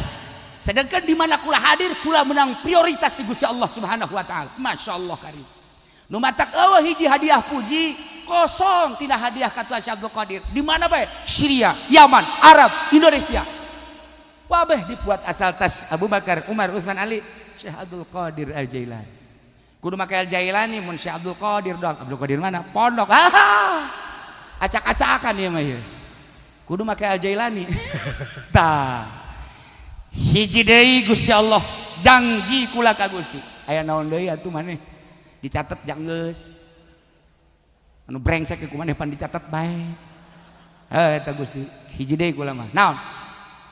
Sedangkan di mana kula hadir, kula menang prioritas di Gusti Allah Subhanahu wa taala. Masya Allah karim. Nu matak eueuh hiji hadiah puji kosong tidak hadiah ka Tuhan Syekh Abdul Qadir. Di mana bae? Syria, Yaman, Arab, Indonesia. Wabeh dibuat asal tas Abu Bakar, Umar, Utsman, Ali, Syekh Abdul Qadir Al Jailani. Kudu make Al Jailani mun Syekh Abdul Qadir doang. Abdul Qadir mana? Pondok. Ah. Acak-acakan ieu mah ieu. Kudu make Al Jailani. Tah. Hiji deui Gusti Allah janji kula ka Gusti. Aya naon deui atuh maneh? Dicatet jang geus. Anu brengsek ku maneh pan dicatet bae. Heuh eta Gusti. Hiji deui kula mah. Naon?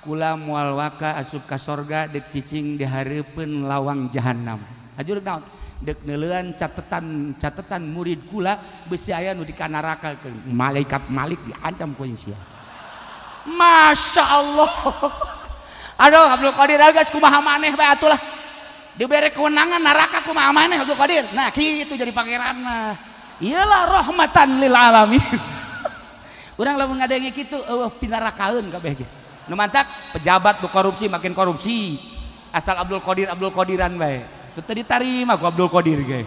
Kula moal waka asup ka sorga dek cicing di hareupeun lawang jahanam. Hatur naon? Dek neuleuan catetan catetan murid kula besi aya nu dikanaraka malaikat Malik diancam ku sia. Masya Allah. Aduh Abdul Qadir geus kumaha maneh bae atuh lah. Dibere kewenangan neraka kumaha maneh Abdul Qadir. Nah kitu jadi pangeran mah. Iyalah rahmatan lil alamin. Urang lamun ngadenge kitu eueuh pinarakaeun kabeh ge. Nu mantak pejabat nu korupsi makin korupsi. Asal Abdul Qadir Abdul Qadiran bae. Itu teu ditarima ku Abdul Qadir ge.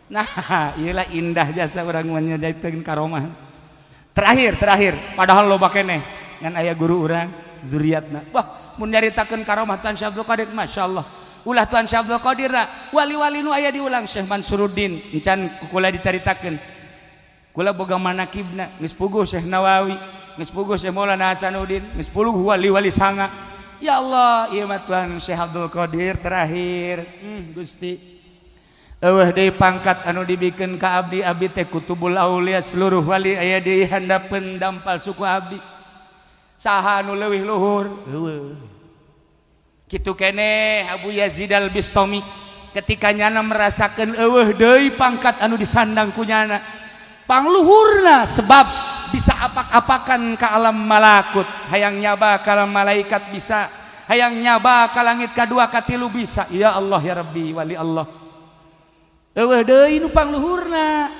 Nah, iyalah indah jasa urang menyediakeun karomah. Terakhir, terakhir, padahal loba keneh ngan aya guru urang zuriatna. Wah, mun nyaritakeun karomah Tuan Syekh Abdul Qadir, Masya Allah. Ulah Tuan Syekh Abdul Qadir wali-wali nu aya diulang Syekh Mansuruddin encan kula dicaritakeun. Kula boga manakibna geus puguh Syekh Nawawi, geus puguh Syekh Maulana Hasanuddin, geus puguh wali-wali sanga. Ya Allah, ieu mah Tuhan Syekh Abdul Qadir terakhir. Gusti. Eueuh deui pangkat anu dibikeun ka abdi, abdi teh kutubul aulia seluruh wali aya di handapeun dampal suku abdi. Saha anu leuwih luhur? Eueuh. Kitu keneh Abu Yazid Al Bistami ketika nyana merasakeun eueuh deui pangkat anu disandang ku nyana. Pangluhurna sebab bisa apak-apakan ke alam malakut, hayang nyaba ka alam malaikat bisa, hayang nyaba ka langit kadua katilu bisa. Ya Allah ya Rabbi wali Allah. Eueuh deui nu pangluhurna.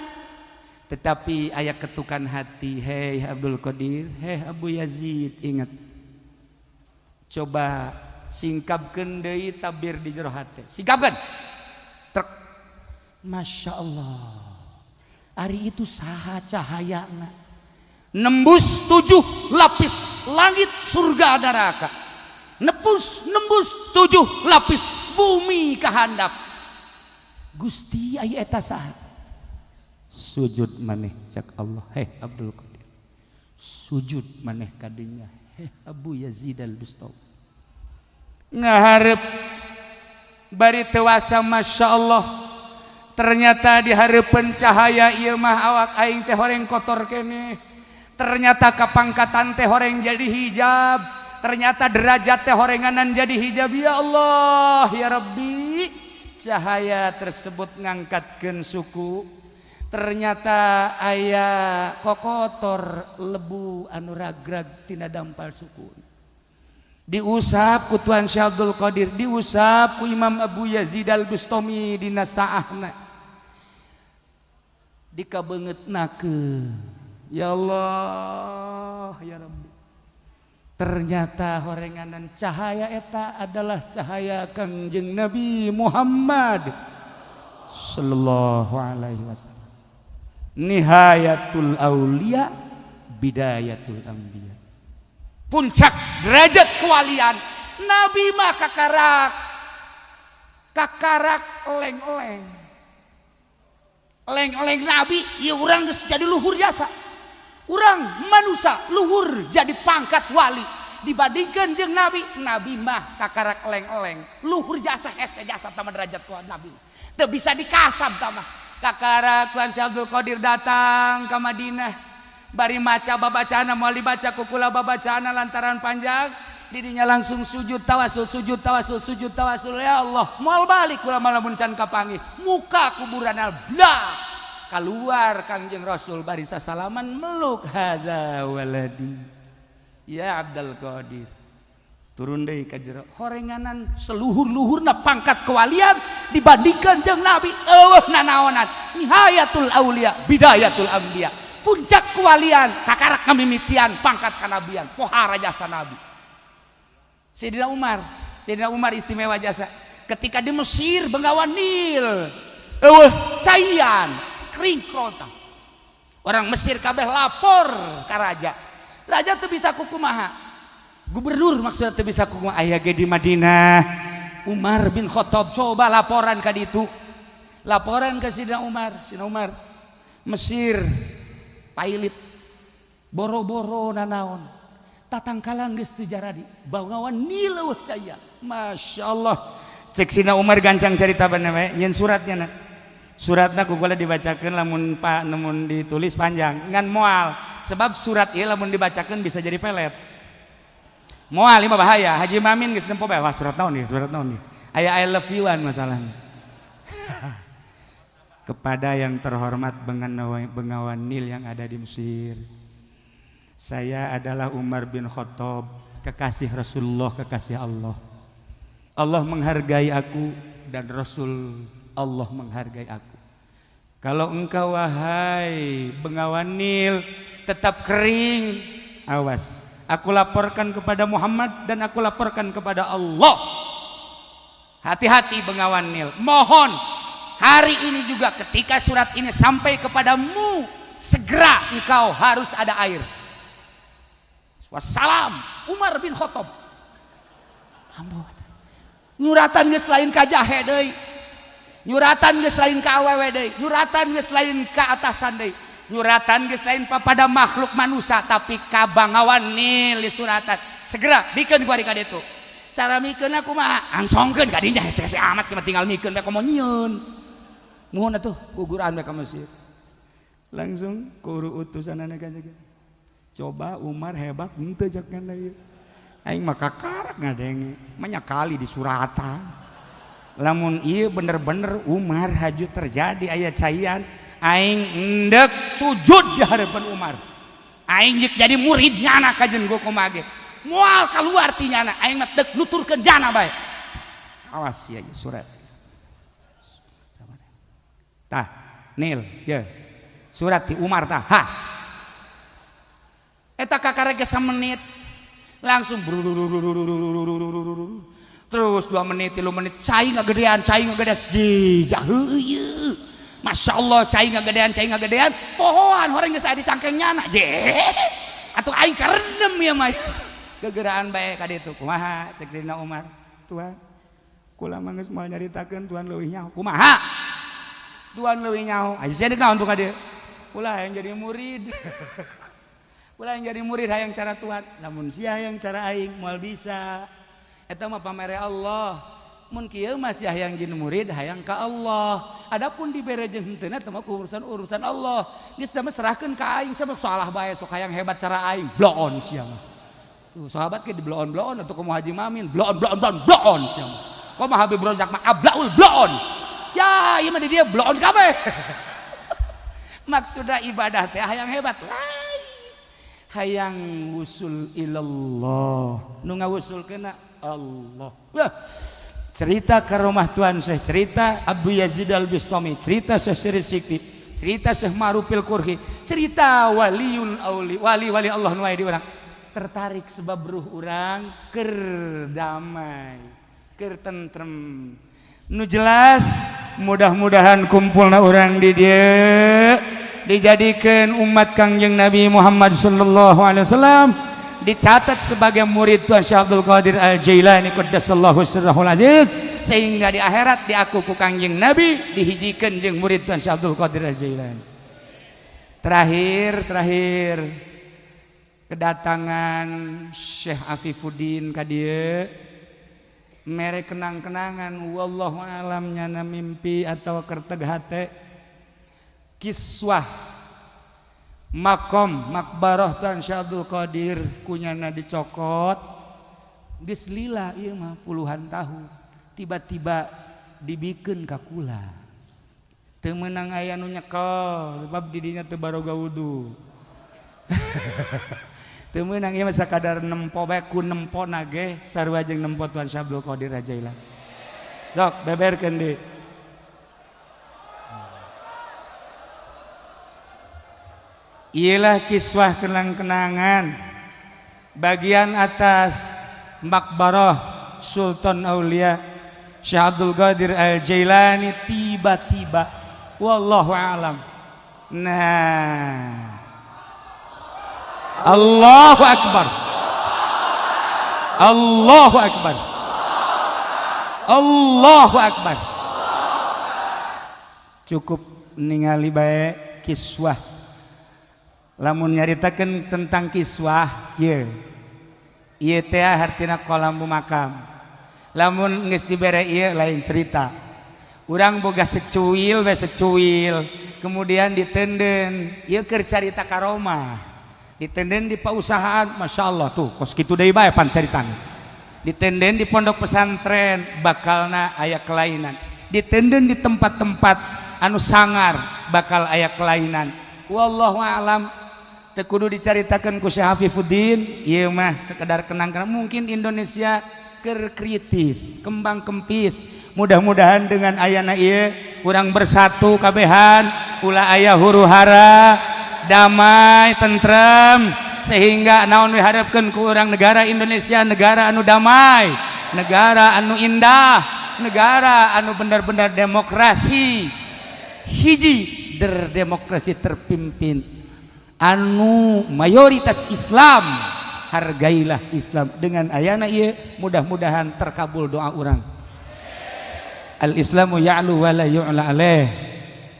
Tetapi aya ketukan hati, hei Abdul Qadir, hei Abu Yazid, ingat. Coba singkapkeun deui tabir di jero hate. Singkapkeun. Trek. Masya Allah. Ari itu saha cahayana. Nembus 7 lapis langit surga neraka. Nembus 7 lapis bumi kahandap. Gusti aya eta saha? Sujud maneh cak Allah, heh Abdul Qadir. Sujud maneh kadinya, heh Abu Yazid Al-Bistami. Ngaharep bari tewasa Masya Allah. Ternyata di hareupeun cahaya ieu mah awak aing teh horeng kotor keneh. Ternyata kapangkatan teh horeng jadi hijab. Ternyata derajat teh horenganan jadi hijab. Ya Allah ya Rabbi. Cahaya tersebut ngangkatkeun suku. Ternyata aya kokotor lebu anu ragrag tina dampal suku. Diusap ku Tuan Syekh Abdul Qadir, diusap ku Imam Abu Yazid Al-Bustami dina saahna. Dikabeungeutnakeun. Ya Allah ya Rabbi. Ternyata horenganan cahaya eta adalah cahaya Kangjeng Nabi Muhammad sallallahu alaihi wasallam. Nihayatul aulia bidayatul anbiya. Puncak derajat kewalian Nabi mah kakarak kakarak oleng-oleng. Oleng-oleng Nabi ya urang geus jadi luhur jasa. Urang manusia luhur jadi pangkat wali dibandingkan jeung Nabi. Nabi mah kakarak oleng-oleng luhur jasa hese jasa tama derajat kuat Nabi teu bisa dikasab tama. Kakara Tuan Syekh Abdul Qadir datang ke Madinah Bari maca babacana moal dibaca ku kula babacana lantaran panjang. Didinya langsung sujud tawasul, sujud tawasul, sujud tawasul, ya Allah moal balik kula malamun can kapanggih. Muka kuburan blah keluar Kangjeng Rasul bari sasalaman meluk hadza waladi ya Abdul Qadir. Turun deui ka jero horenganan seluhur-luhurna pangkat kewalian dibandingkan jeung Nabi eueuh nanaonan. Nihayatul aulia bidayatul anbiya, puncak kewalian kakarak ngamimitian pangkat kanabian pohara jasa Nabi. Sayyidina Umar, Sayyidina Umar istimewa jasa ketika di Mesir Bengawan Nil eueuh caian kering kerontang, orang Mesir kabeh lapor ka raja, raja teu bisa kukumaha, gubernur maksudnya teu bisa kukumaha, aya ge di Madinah Umar bin Khattab coba laporan ka ditu, laporan ke Sayyidina Umar, Sayyidina Umar Mesir pailit boro-boro nanaon tatangkalan geus teu jaradi Bengawan Nil eueuh caian. Masya Allah cek Sayyidina Umar gancang carita bener we nyeun suratnya na. Suratna ku kula dibacakeun lamun pa namun ditulis panjang ngan moal sebab surat ieu lamun dibacakeun bisa jadi pelet. Moal ieu mah bahaya. Haji Mamin geus nempo bae, wah surat naon ieu, surat naon ieu. Aya I love you-an masalahna. Kepada yang terhormat Bengawan Nil yang ada di Mesir. Saya adalah Umar bin Khattab, kekasih Rasulullah, kekasih Allah. Allah menghargai aku dan Rasul Allah menghargai aku. Kalau engkau wahai Bengawan Nil tetap kering, awas. Aku laporkan kepada Muhammad dan aku laporkan kepada Allah. Hati-hati Bengawan Nil. Mohon hari ini juga ketika surat ini sampai kepadamu, segera engkau harus ada air. Wassalam Umar bin Khattab. Nyuratan geus lain ka jahe deui. Nyuratan geus lain ka awewe deui, nyuratan geus lain ka atasan deui, nyuratan geus lain papada makhluk manusia tapi ka Bengawan Nil disuratan. Segera bikeun ku ari ka ditu. Cara mikeunna kumaha? Angsongkeun ka dinya hese-hese amat sih tinggal mikeun bae komo nyieun. Muhun atuh guguran bae ka Mesir. Langsung ku utusanana ka coba Umar hebat henteu cek kana ieu. Aing mah kakarak ngadenge, banyak kali disuratan. Lamun ieu bener-bener Umar haju terjadi aya caian, aing endek sujud di hadapan Umar. Aing jek jadi murid nyana kajen gua kumaha ge. Moal keluar ti nyana, aing mah deuk nuturkeun jana bae. Awas ya surat. Tah, Nil, ya. Surat ti Umar tah. Ha. Eta kakarek ge samenit langsung terus 2 menit 3 menit cai ngagedean, cai ngagedean, jijah heueuh. Masya Allah cai ngagedean, cai ngagedean, pohoan horeng geus aya di cangkeng nyana. Je. Atuh aing karendem ieu mah. Gegeraan bae ka ditu. Kumaha cek Sayyidina Umar? Tuhan, kula mah geus moal nyaritakeun Tuhan leuwih nyaho. Kumaha? Tuhan leuwih nyaho. Aya sia deuk naon tuh ka dieu? Kula hayang jadi murid. Kula hayang jadi murid hayang cara Tuhan. Lamun sia hayang cara aing moal bisa. Eta mah pamere Allah. Mun kieu mah sia hayang jadi murid hayang ka Allah. Adapun dibere jeung henteu eta mah urusan-urusan Allah. Geus mah serahkeun ka aing sama salah bae sok hayang hebat cara aing. Bloon sia mah. Tuh sahabat ke di bloon-bloon atau komo Haji Mamin bloon bloon bloon bloon sia mah. Komo Habib Rozak mah ablaul bloon. Ya, ieu mah di dia bloon kabeh. Maksudna ibadah teh hayang hebat. Lain. Hayang wusul ilallah. Nu ngawusulkeunna Allah. Wah. Cerita karomah Tuhan Syekh, cerita Abu Yazid Al-Bistami, cerita Syekh Siri Sikti, cerita Syekh Ma'rufil Qurhi, cerita waliul auli, wali-wali Allah nu aya di urang. Tertarik sebab ruh urang keur damai, keur tentrem. Nu jelas mudah-mudahan kumpulna urang di dieu dijadikeun umat Kangjeng Nabi Muhammad sallallahu alaihi wasallam, dicatat sebagai murid Tuhan Syekh Abdul Qadir Al-Jailani qaddasallahu sirrahul aziz, sehingga di akhirat diaku ku Kangjeng Nabi dihijikeun jeung murid Tuhan Syekh Abdul Qadir Al-Jailani. Terakhir kedatangan Syekh Afifuddin ka dieu mere kenang-kenangan, wallahu alam nyana mimpi atau kerteg hate kiswah Makom makbarah Tuan Syekh Abdul Qadir kunyana dicokot geus lila ieu mah puluhan tahun tiba-tiba dibikeun ka kula teu meunang aya nu nyekel sebab di dinya teu baroga wudu. Teu meunang ieu mah sakadar nempo bae ku nempo nage sarua jeung nempo Tuan Syekh Abdul Qadir Jailani. Sok beberkeun deui. Ialah kiswah kenang-kenangan bagian atas makbarah Sultan Aulia Syekh Abdul Qadir Al-Jailani tiba-tiba wallahu alam. Nah, Allahu Akbar, Allahu Akbar, Allahu Akbar. Cukup ningali bae kiswah. Lamun nyaritakeun tentang kiswah ieu ieu teh hartina kolam makam. Lamun geus dibere ieu lain cerita. Urang boga secuil we secuil, kemudian ditenden ieu keur carita karomah. Ditenden di pausahaan, Masya Allah tuh kos kitu deui bae pan caritana. Ditenden di pondok pesantren bakalna aya kelainan. Ditenden di tempat-tempat anu sangar bakal aya kelainan. Wallahu a'lam. Teu kudu dicaritakeun ku Syekh Hafifuddin, ieu mah sekedar kenang-kenang. Mungkin Indonesia keur kritis, kembang kempis. Mudah-mudahan dengan ayana ieu urang bersatu kabehan, ulah aya huru-hara, damai, tentrem, sehingga naon diharapkeun ku urang negara Indonesia, negara anu damai, negara anu indah, negara anu benar-benar demokrasi. Hiji der demokrasi terpimpin anu mayoritas Islam. Hargailah Islam dengan ayana ieu, mudah-mudahan terkabul doa urang. Al Islamu ya'lu wa la yu'la alaih.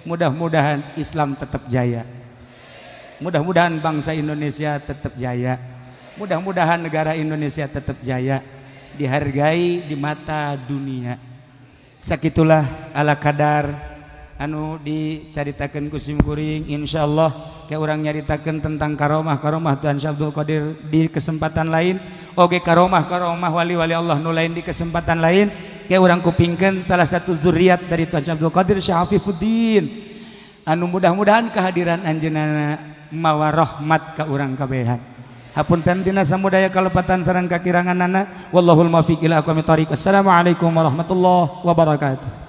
Mudah-mudahan Islam tetap jaya. Mudah-mudahan bangsa Indonesia tetap jaya. Mudah-mudahan negara Indonesia tetap jaya, dihargai di mata dunia. Sakitulah ala kadar anu dicaritakeun ku simkuring. Insyaallah kayak urang nyaritakeun tentang karomah-karomah Tuhan Syekh Abdul Qadir di kesempatan lain, oge karomah-karomah wali-wali Allah nu lain di kesempatan lain. Kayak urang kupingkeun salah satu zuriat dari Tuhan Syekh Abdul Qadir, Syekh Hafifuddin, anu mudah-mudahan kehadiran anjeunna mawa rahmat ka urang kabehan. Hapunten tina samudaya kalepatan sareng kakiranganana. Wallahul muwaffiq ila aqwamit thoriq. Assalamualaikum warahmatullahi wabarakatuh.